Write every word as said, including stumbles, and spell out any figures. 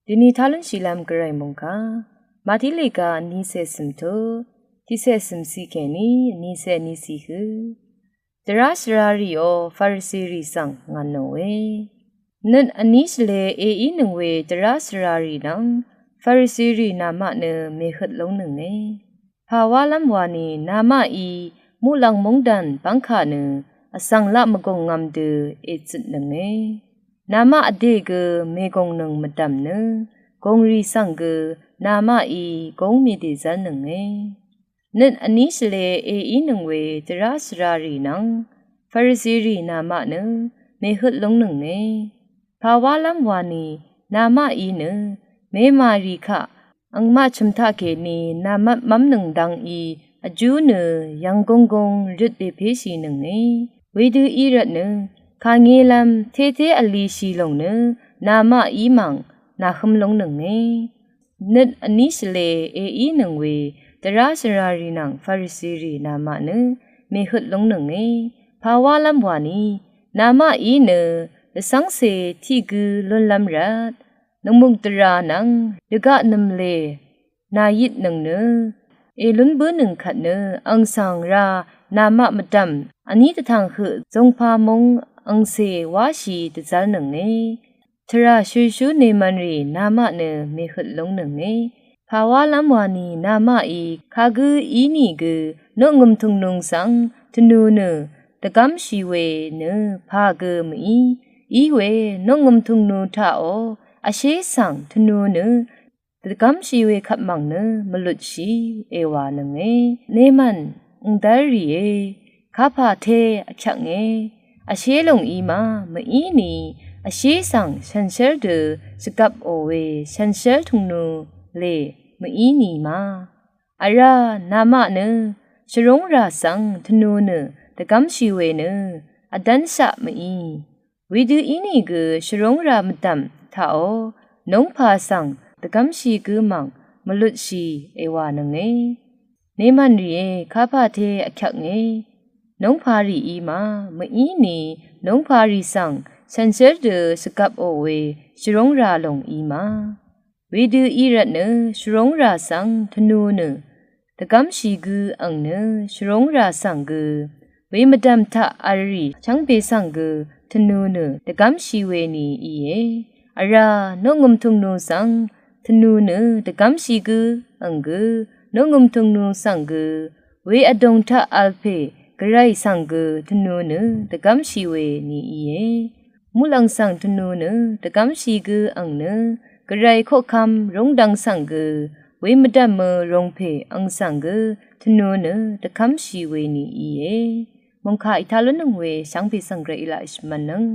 Dini talun shilam gvray mungka. Mati lega nise simtu, tise simsi keni, nise nisi hu. Dvra svrari o Farisiri sang ngano we. Nøt ani shvle e i nøng we dvra svrari nang Farisiri nama nø mehut long nøng e. Pawalam wani nama i mulang mungdan bangka nø asang la magong ngam dø e zit nøng e. Nama ade gø megong nøng madam nø gongri sang gø nama i gong midi zal nøng e. Nøt ani shvle e i nøng we dvra svrari nang Farisiri nama nø mehut long nøng e. Pawalam wani nama i nø memari ka angma chumta keni nama mam nøng dang i aju nø yang gong gong rut be peshi nøng e. Wedø i rat nø kangelam tete ali shi long nø nama i mang na hum long nøng e. Nøt ani shvle e i nøng we dvra svrari nang Farisiri nama nø mehut long nøng e. Pawalam wani nama i nø lvsangse ti gø lunlam rat nøngmuk dvra nang yvga nvmle na yit nøng nø e lun bø nøng kat nø angsang ra nama madam ani tvtang hø zongpa mung angse washi dvzal nøng e. Tvra shushu nemanri nama nø mehut long nøng e. Pawalam wani nama i kagø i ni gø noq ngøm tungnung sang tvnu nø dvgam shi we nø pa gø mv i. I we noq ngøm tungnu ta o ashe sang tvnu nø dvgam shi we kapmang nø mvlut shi ewa nøng e. Neman ngdar ri e. Kapa te akyang e. Ashe long i ma mv i ni ashe sang shansher dø shvgap o we shansher tungnu le mv i ni ma. Ara nama nø shvrong ra sang tvnu nø dvgam shi we nø adan sha mv i. Wedø i ni gø shvrong ra madam ta o nongpa sang dvgam shi gø mang mvlut shi ewa nøng e. Neman ri e kapa te akyang e. Nongpa ri i ma mv i ni nongpa ri sang shansher dø shvgap o we shvrong ra long i ma. Wedø i rat nø shvrong ra sang tvnu nø dvgam shi gø ang nø shvrong ra sang gø we madam ta ari changpe sang gø tvnu nø dvgam shi we ni i e. Ara noq ngøm tungnu sang tvnu nø dvgam shi gø ang gø noq ngøm tungnu sang gø we adong ta alpe gvray sang gø tvnu nø dvgam shi we ni i e. Mulang sang tvnu nø dvgam shi gø ang nø gvray kokam rongdang sang gø we madam mv rongpe ang sang gø tvnu nø dvgam shi we ni i e. Mungka italun nøng we shangpe sang gvray ila ishman nøng.